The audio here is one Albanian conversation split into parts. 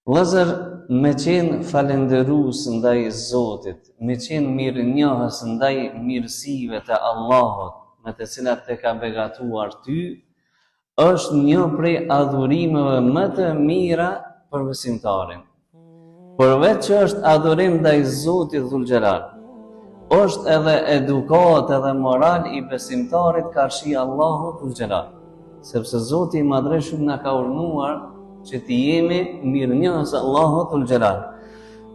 Vëllezër, me qenë falënderues ndaj Zotit, me qenë mirënjohës ndaj mirësive të Allahut, me të cilat të ka begatuar ty, është një prej adhurimeve më të mira për besimtarin. Përveç që është adhurim ndaj Zotit Dhul Xhelal, është edhe edukatë edhe moral i besimtarit karshi Allahut Dhul Xhelal. Sepse Zoti i Madhërishëm na ka urdhëruar që t'i jemi mirënjohës Allahut Dhul Xhelal.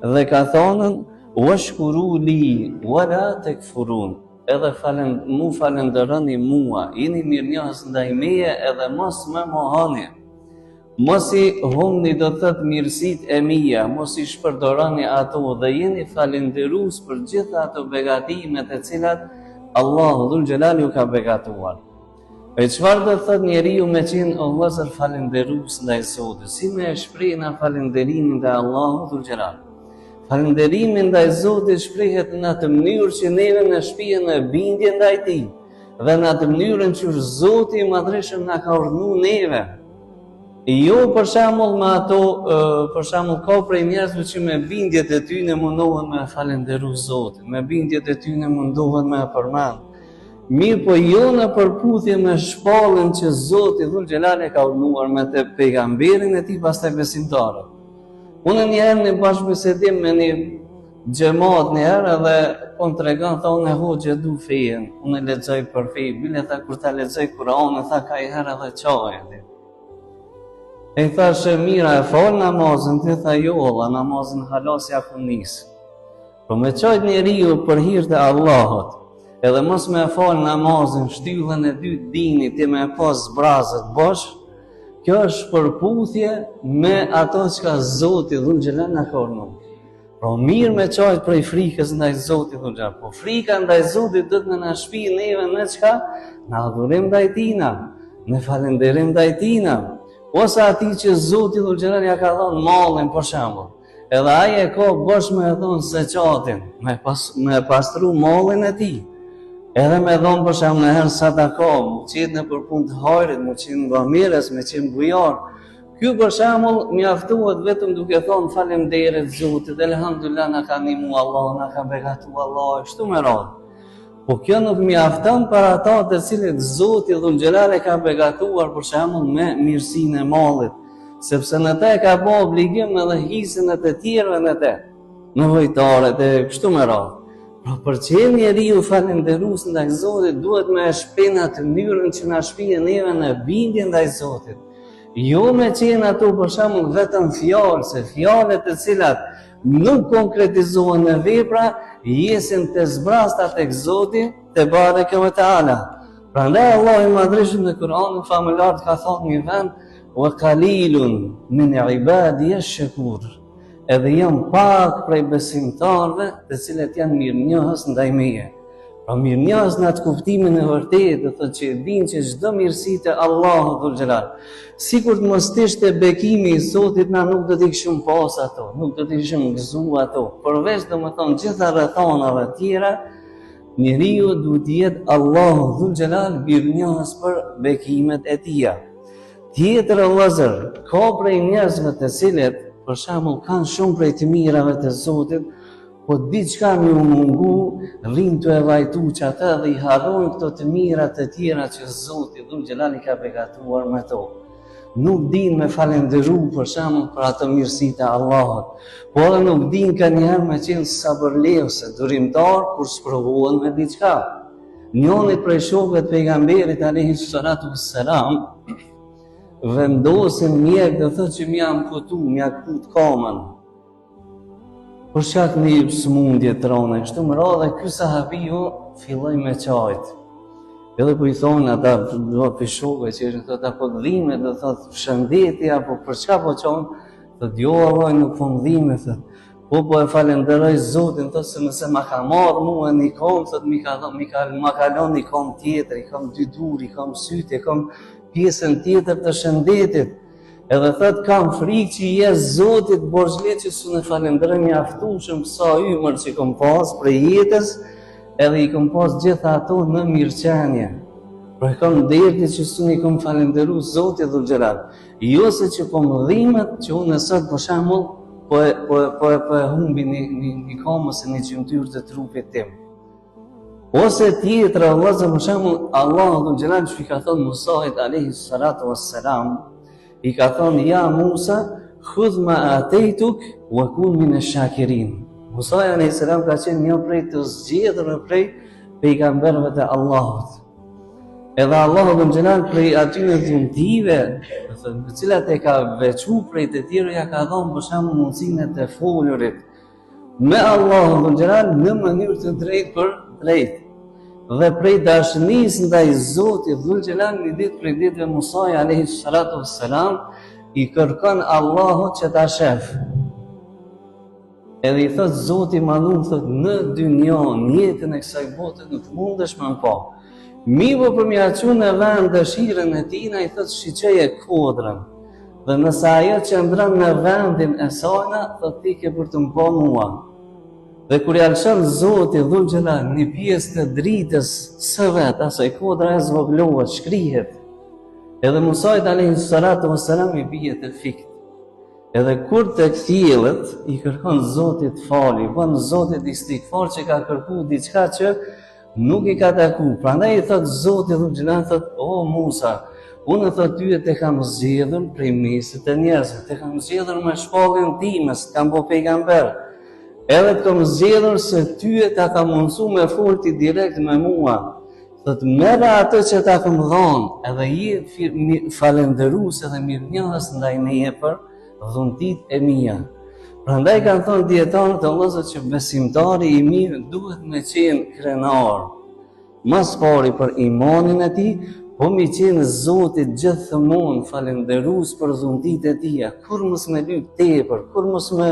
Dhe ka thonë, "Washkuru li wala takfurun." Edhe falen, mu falënderoni mua, jini mirënjohës ndaj meje edhe mos më mohoni. Mos i humni do të thotë mirësitë e mia, mos i shpërdoroni ato dhe jeni falënderues për gjitha ato begatime të cilat Allahu Dhul Xhelal ju ka begatuar. E çfarë do të thotë njeriu me qenë o vëllezër falënderues ndaj Zotit? Si me e shpreh na falënderimin ndaj Allahut Dhul Xhelal? Falënderimi ndaj Zotit shprehet në atë mënyrë që neve na shpie në bindje ndaj Tij dhe në atë mënyrën që Zoti i Madhërishëm na ka urdhnu neve. Jo për shembull me ato, për shembull ka prej njerëzve që me bindjet e tyne mundohen me falënderu Zotin, me bindjet e tyne mundohen me përmend. Mirëpo jo në përputhje me shpalljen që Zoti Dhul Xhelal e ka urdhëruar me të pejgamberin e tij pastaj besimtarët. Unë një herë në bashkëbisedim me një xhemat një herë edhe po më tregon tha unë hoxhë e du fejen, unë e lexoj për fe, bile tha kur ta lexoj Kur'anin tha kajherë edhe qaj. E i thashë mirë e fal namazin, ti tha jo, valla namazin hala s'ja kom nisë. Po me qajt njeriu për hir të Allahut, edhe mos me e falë namazin, shtyllën e dytë dinit, ti me e pas zbrazët bosh, kjo është shpërputhje me ato çka Zoti Dhul Xhelal na ka urdhnu. Po mirë me qajt prej frikës ndaj Zotit Dhul Xhelal, po frika ndaj Zotit duhet me na shpi neve në çka? Në adhurim ndaj tina, në falënderim ndaj tina, ose atij që Zoti Dhul Xhelal ja ka dhonë mallin për shembull. Edhe ai e ka bosh me e dhonë zeqatin, me, pas, me pastru mallin e tij. Edhe me dhonë për shembull niherë sadaka, mu qitë nëpër punë të hajrit, mu qitë në bamirës, me qenë bujar. Ky për shembull mjaftohet vetëm duke thonë faleminderit Zotit, elhamdulillah na ka nimu Allah, na ka begatu Allah, e kështu me radhë. Po kjo nuk mjafton për ata të cilët Zoti Dhul Xhelal e ka begatuar për shembull me mirësinë e mallit, sepse në te ka bo obligim edhe hisën e të tjerëve në te, nevojtarët e kështu me radhë. Pra për qenë njeriu falënderues ndaj Zotit, duhet me e shpreh në atë mënyrën që na shpie neve në bindje ndaj Zotit. Jo me qenë ato për shembull vetëm fjalë, se fjalët të cilat nuk konkretizohen në vepra, jesin të zbrazta tek Zoti, tebareke ve teala. Prandaj Allahu i Madhërishëm në Kur'anin famëlartë ka thonë një vend, wa kalilun min ibadi esh-shekur. Edhe janë pak prej besimtarëve të cilët janë mirënjohës ndaj meje. Pra mirënjohës në atë kuptimin e vërtetë, do thotë që e dinë që çdo mirësi të Allahut Dhul Xhelal. Sikur të mos ishte bekimi i Zotit, na nuk do t'i kishim pas ato, nuk do t'i kishim gëzu ato. Përveç domethënë gjitha rrethanave tjera, njeriu duhet të jetë Allahut Dhul Xhelal mirënjohës për bekimet e tija. Tjetër vëllazër, ka prej njerëzve të cilët, për shembull, kanë shumë prej të mirave të Zotit, Po diçka me u mungu, rrinë tu e vajtu që ata dhe i harrojnë këto të mira të tjera që Zoti Dhul Xhelal i ka begatuar me to. Nuk dinë me falenderu për shembull për ato mirësi të Allahut, po edhe nuk dinë kanjëherë me qenë sabërli ose durimtar kur sprovohen me diçka. Njonit prej shokëve të pejgamberit alejhi salatu vesselam, vendosin mjekët do thotë që m'ia amputu, m'ia kput kamën. Për shkak një sëmundje të rëndë, kështu me radhë, ky sahabiu filloi me qajt. Edhe po i thonë ata, do të shokë që ishin thotë apo të dhimet, do thotë shëndeti apo për çka po qan, thotë jo vallai nuk po më dhimet, thotë. Po po e falënderoj Zotin, thotë se nëse ma ka marrë mua një kom, thotë m'i ka m'i ka ma ka lënë një kom tjetër, i kam dy dur, i kam sytë, i kam pjesën tjetër të shëndetit. Edhe thot kam frikë që i jes Zotit borxhli që s'un e falënderoj mjaftueshëm sa ymër që kom pas prej jetës, edhe i kom pas gjitha ato në mirëqenie. Por e kam dertin që s'un i kam falenderu Zotit Dhul Xhelal. Jo se që po më dhimet që unë sot për shembull po e, po e, po e, po e humbi një, një, një kamë ose një gjymtyrë të trupit tim. Ose tjetra, vëllazër, për shembull, Allahu Dhul Xhelal që i ka thonë Musait alayhi salatu wassalam, i ka thonë ja Musa, khudh ma atejtuk wa kun min ash-shakirin. Musa alayhi salam ka qenë një prej të zgjedhurve prej pejgamberëve të Allahut. Edhe Allahu Dhul Xhelal prej atyre dhuntive, do të thotë, të cilat e ka veçu prej të tjerëve, ja ka dhënë për shembull mundësinë e të folurit me Allahun Dhul Xhelal në mënyrë të drejtpërdrejtë. Dhe prej dashnisë ndaj Zotit Dhul Xhelal një ditë prej ditëve Musai alayhi salatu wassalam i kërkon Allahut që ta shef. Edhe i thot Zoti i madhnum thot në dynja, në jetën e kësaj bote nuk mundesh me më pa. Mirëpo për me ia çu në vend dëshirën e tina, i thot shiqoje kodrën. Dhe nëse ajo qëndron në vendin e sajna, thot ti ke për të më pa mua. Dhe kur ia lëshon Zoti Dhul Xhelal një pjesë të dritës së vet, asaj kodra e zvogëlohet, shkrihet. Edhe Musait alayhi salatu wassalam i bie të fikt. Edhe kur të kthjellet, i kërkon Zotit falje, i bën Zotit istigfar që ka kërku diçka që nuk i ka taku. Prandaj i thot Zoti Dhul Xhelal, thot, o Musa, unë thot ty të kam zgjedhur prej mesit të njerëzve, të kam zgjedhur me shpalljen time, të kam bo pejgamber. Edhe të kam zgjedhur se ty ta kam mundësu me fol ti direkt me mua. Thot merre atë që ta kam dhonë, edhe ji falenderus edhe mirënjohës ndaj meje për dhuntit e mia. Prandaj kanë thonë dijetarët vëllezër që besimtari i mirë duhet me qenë krenar. Ma s'pari për imanin e tij, po me i qenë Zotit gjithmonë falenderus për dhuntit e tija, kurrë mos me lyp tepër, kurrë mos me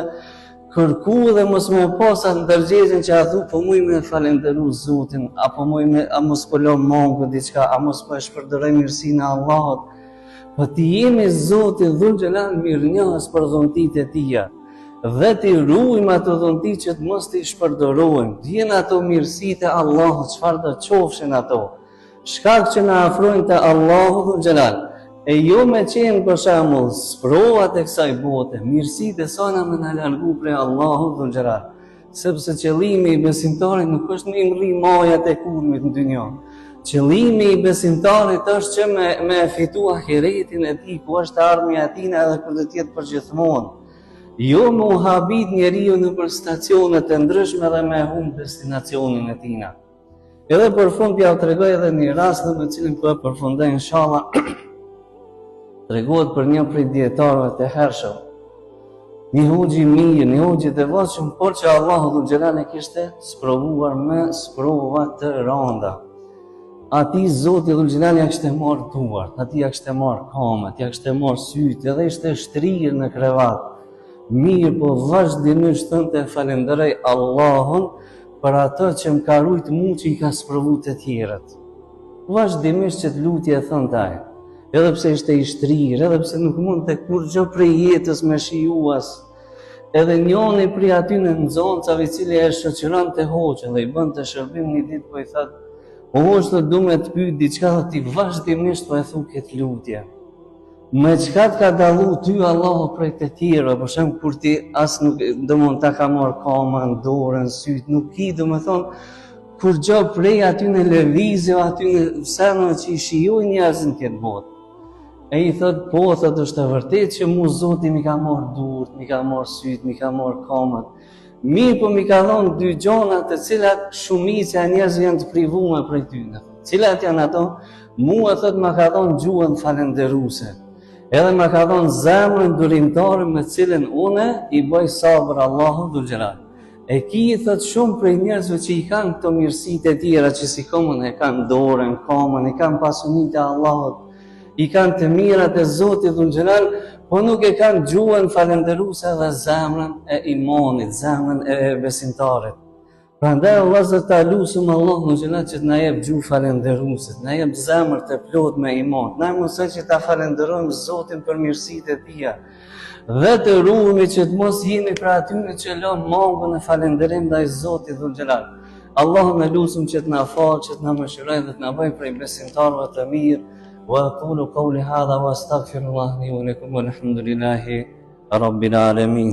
Kërku dhe mos me pas atë ndërgjegjen që a thu po muj me falenderu Zotin, apo muj me, a mos po lo mangu diçka, a mos po e shpërdoroj mirësinë e Allahut. Po t'i jemi Zotit Dhul Xhelal mirënjohës për dhuntitë e tija. Dhe t'i rujmë ato dhunti që të mos t'i shpërdorojmë. Të jenë ato mirësitë e Allahut, çfarëdo qofshin ato. Shkak që na afrojnë te Allahu Dhul Xhelal, e jo me qenë për shembull sprovat e kësaj bote, mirësitë e sajna me na largu prej Allahu Dhul Xhelal, sepse qëllimi i besimtarit nuk është me i mrri majat e kulmit në dynja. Qëllimi i besimtarit është që me, me fitu ahiretin e tij, ku është ardhmja e tina edhe ku do të jetë përgjithmonë. Jo me u habit njeriu nëpër stacionet e ndryshme dhe me humb destinacionin e tina. Edhe për fund po jau tregoj edhe një rast me të cilin po e përfundoj inshallah. Tregohet për një prej dijetarëve të hershëm. Një hoxhë i mirë, një hoxhë i devotshëm, por që Allahu Dhul Xhelal e kishte sprovuar me sprova të randa. Atij Zoti Dhul Xhelal ja kishte marrë duart, atij ja kishte marrë kamët, ja kishte marrë sytë, edhe ishte shtrirë në krevat. Mirëpo vazhdimisht thonte falenderoj Allahun për atë që më ka rujt mu që i ka sprovu të tjerët. Vazhdimisht qët lutje e thonte ai. Edhe pse ishte i shtrirë, edhe pse nuk mundte kurgjë prej jetës me shiju as. Edhe njoni prej atyne nxoncave i cili e shoqëronte hoxhën dhe i bënte shërbim një ditë po i thotë, o hoxhë du me të pyet diçka dhe ti vazhdimisht po e thu këtë lutje. Me çka të ka dallu ty Allahu prej të tjerëve, për shembull kur ti as nuk domthon ta ka marr kamën, dorën, sytë, nuk ki domethënë kurgjë prej atyne lëvizjeve, atyne seneve që i shijojnë njerëzit në këtë botë. E i thot, po, thot, është e vërtetë që mu Zoti m'i ka marrë durt, m'i ka marrë sytë, m'i ka marrë kamët. Mirëpo m'i ka dhonë dy gjona të cilat shumica e njerëzve janë të privume prej tyne. Cilat janë ato? Mua, thot, ma ka dhonë gjuhën falenderuse. Edhe ma ka dhonë zemrën durimtare me cilën une i bëj sabër Allahut Dhul Xhelal. E ki, thot, shumë prej njerëzve që i kanë këto mirësitë e tjera që s'i kam unë, e kanë dorën, kamën, i kanë pasunitë e Allahut, i kanë të mirat e Zotit Dhul Xhelal, po nuk e kanë gjuhën falenderuse dhe zemrën e imanit, zemrën e besimtarit. Prandaj vëllazër ta lusim Allahun Dhul Xhelal që të na jep gjuhë falenderuese, të na jep zemër të plotë me iman, të na mundësoj që ta falenderojmë Zotin për mirësitë e tija. Dhe të ruhemi që të mos jemi prej atyre që lëmë mangën në falenderim ndaj Zotit Dhul Xhelal. Allahun e lusim që të na falë, që të na mëshirojë dhe të na bëjë prej besimtarëve të mirë. Wa aqulu qawli hadha wa astaghfirullah li wa lakum walhamdulillahi rabbil alamin.